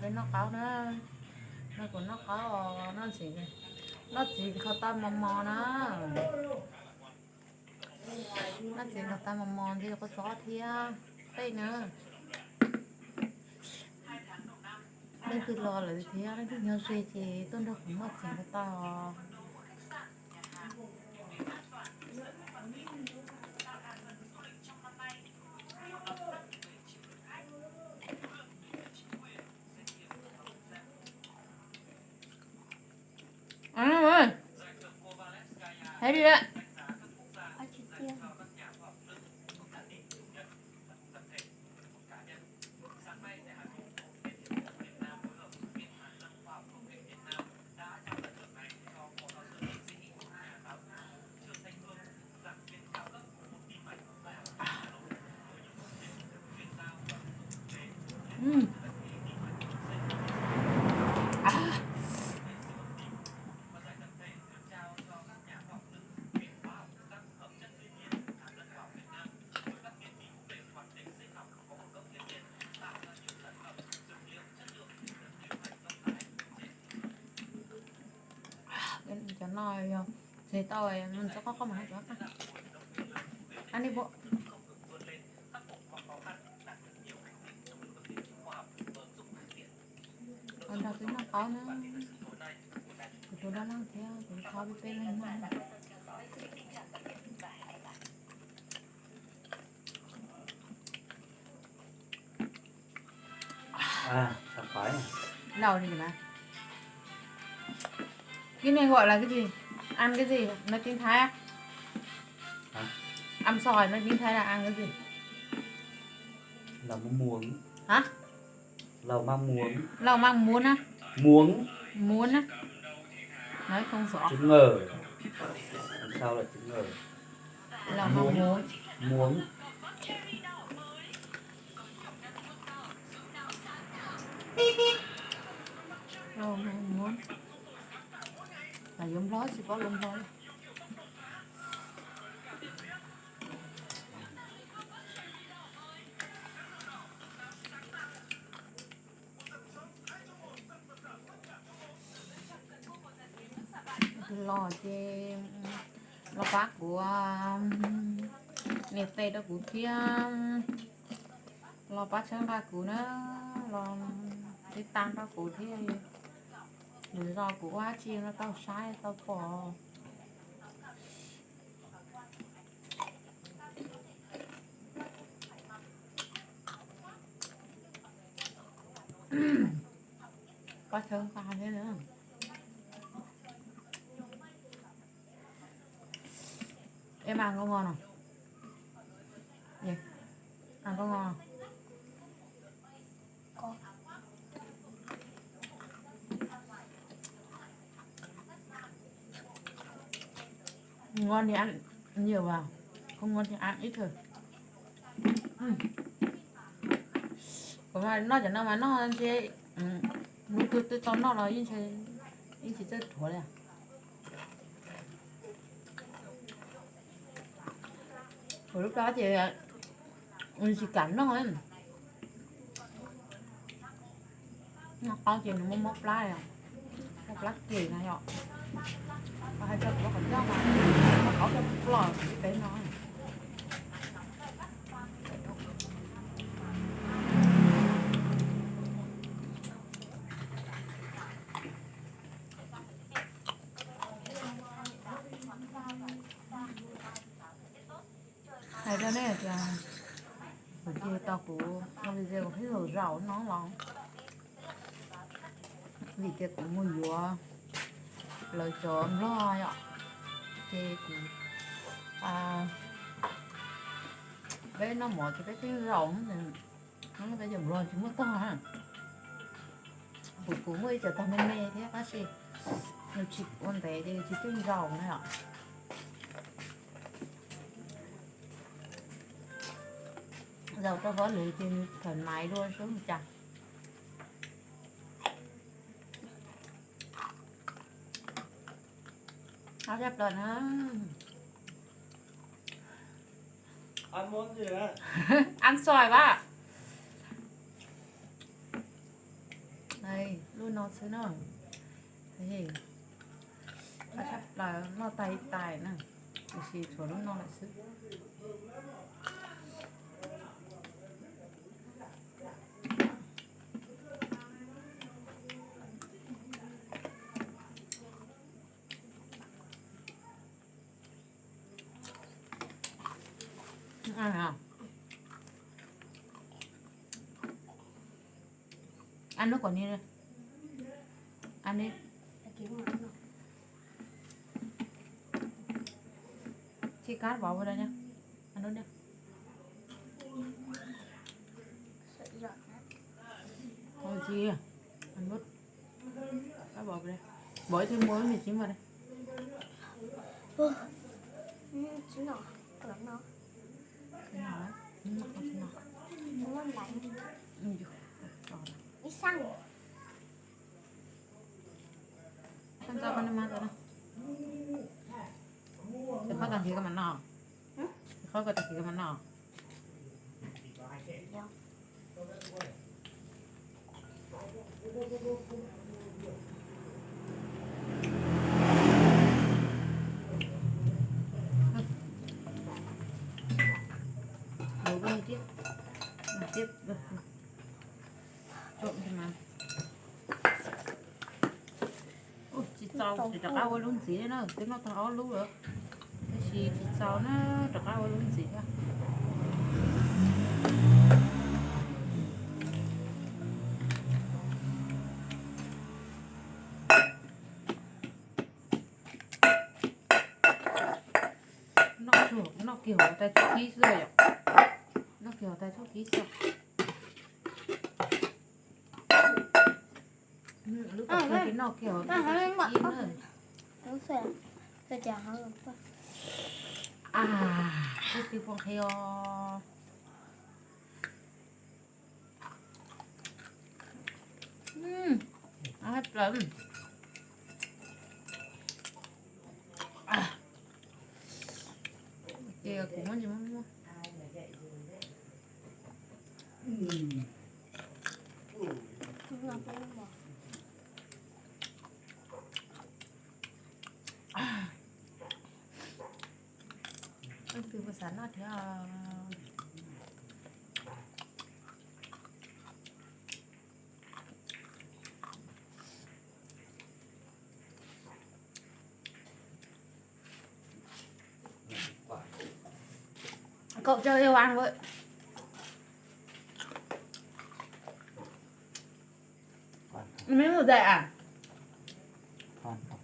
Peb noj qaub na, no kuv noj qaub os, noj txiv, noj txiv nkhaus tau mos mos na. Noj txiv nkhaus tau mos mos ntshe yuav kua txob thiab tej na. Leej twg los lawm thiab leej twg nyob ze ces tuaj nrog kuv noj txiv nkhaus tau. Hais đi. Cov no yog txiv tau, txhob qoj qoj mas haj txhob qaj. Ab, nej pom. Nrog peb noj qaub na, kuv tus dab laug thiab kuv thov peb peb leeg noj. Lẩu này hả? Cái này gọi là cái gì? Ăn cái gì? Nói tiếng Thái á? Hả? Ăn xoài, nói tiếng Thái là ăn cái gì? Lẩu mắm muống. Hả? Lẩu mắm muống. Lẩu mắm muống á? Muống. Muống á? Nói không rõ. Trứng ngờ. Đằng sau là trứng ngờ. Lẩu mắm muống. Muống. Lẩu mắm muống. Là yuav Nplog tsis paub lus Nplog li. Los ces los pab kuv nias tes rau kuv thiab, los pab txhawb nqa kuv na, los tib tag rau kuv thiab. Lwm zaus kuv ua dab tsi no tau saib tau pom. Pab txhawb nqa thiab. Eb, mas koj noj no. Koj noj no. Ngon thì ăn nhiều vào, không ngon thì ăn ít thôi. Kuv noj cov no mas noj ntshe hnub twg twb tau noj los yeej tsis txawj dhuav li. Kuv lub plab ces tsis kam noj. Noj qaub ces nws muaj mob plab, mob plab kem na yom. Hais txog kuv qhov ncauj mas noj qaub coj ploj ib peb no. Hais rau nej tias kuv ces tau kuv ua video hais zaum zaum no los vim tias kuv mus yuav lawv cov nplog yom, ces kuv, peb noj mov ces peb pheej zaum, peb cov nplog tsis muaj tog. Kuv, kuv muaj ib cov tog me me thiab tab sis nws tsis ua ntev ces tsis pheej zaum na yom. Zaum rau hauv lwm ces nws thoải mái dua xwb mus cas. Ăn xoài bác ạ. Lub no xwb na. Qab tshaj plaws, noj tag ib tais na, tiam sis tshuav lub no lawm xwb. Ăn nước quả này. Ăn đi. Chị cắt bỏ vào đây nha. Ăn luôn nha. Ôi chị, ăn bớt. Cắt bỏ vào đây. Bỏ ít thêm muối mì chính vào đây. Chín rồi, cởi nó. Chín rồi đấy. Ừ, không chín rồi. Đúng không? Lạnh. Ừ, được. Rồi. Ít xăng. Tau tso koj niag mas tau na. Ces qhov tag kis koj mam noj. Ces qhov koj tag kis koj mam noj. Ua ntej, ua ntej, trộn cho nó. Ua tsis txaus ces rov qab ua lub ntxiv thiab na, twb noj tag ob lub lawm. Tab sis tsis txaus na, rov qab ua lub ntxiv thiab. Noj kiag hauv tais tshuaj kib xwb yom. Noj kiag hauv tais tshuaj kib xwb. Lub tom kawg ces noj kiag hauv tais tshuaj kib na. Twb tsis pom qhia os. Plaws. Ces kuv muab tsis muab muab. Leej twg puas xav noj thiab? Cậu cho yêu ăn với. Không. Mới ngủ dậy à? Không, không.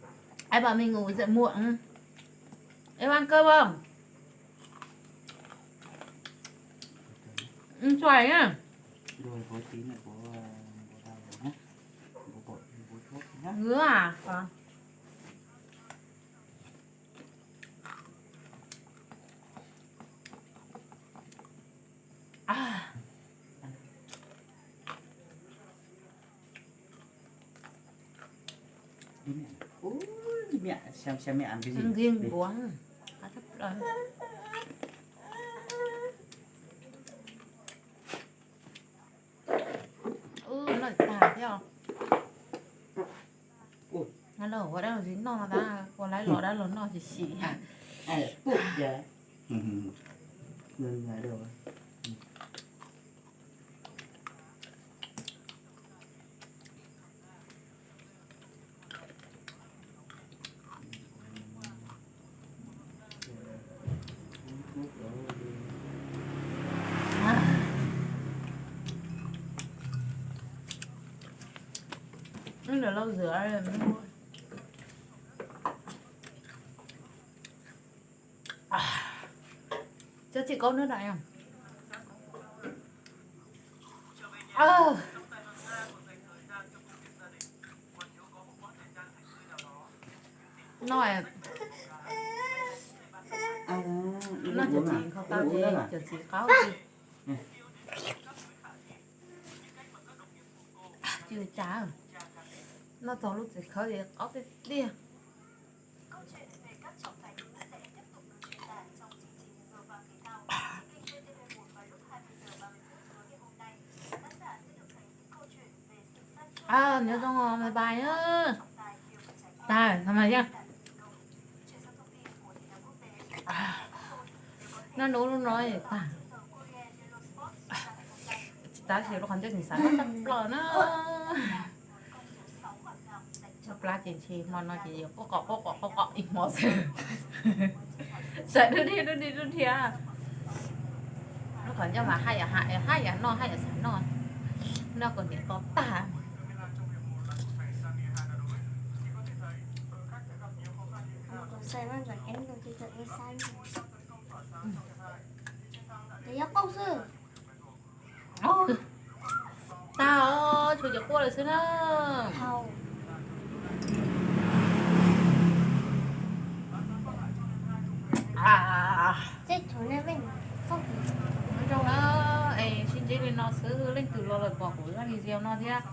Ai bảo mình ngủ dậy muộn. Em ăn cơm không? Ăn xoài nhá. Rồi có tí nữa có, có đau rồi nhá. Có, có, có thuốc nhá. Ngứa à? Ờ. Ui, mẹ, xem, xem mẹ ăn cái gì. Ăn riêng đi. Uống. Quá thấp rồi. Ub, noj tag thiab os. Ua dab laug tsis noj ntag, ua lawv los dab laug noj tsis sim. Ntawm lau dawm. Cho chị cốc nước đại không? Ờ. Noj, noj cov txiv nkaus tau ces cov txiv qaub. Tsis cas, noj txog lub txiv khawv ces qaub tiag tiag. Nyob zoo, bye bye. Tag, tag mas yeej. Noj nub lub no tag. Tsis tab sis lub qhov ncauj tseem xav tag plaws na. Plab ces ntshe hmo no ces yuav quaj qom quaj qom quaj qom ib hmo xwb. Xav dub dhia dub dhia dub dhia. Lub qhov ncauj mas haj yam haj yam noj haj yam xav noj. Noj kom niam to tag. Tag os, tshuav cov quaj lawm xwb na. Zoo na, es sib ntsib li no xwb, leej twg los lawm pom kuv zaj video no thiab,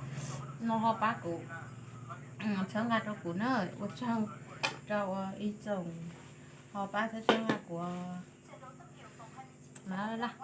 no ho pab kuv txhawb nqa rau kuv na. Ua tsaug rau ib tsoom ho pab txhawb nqa kuv na laj.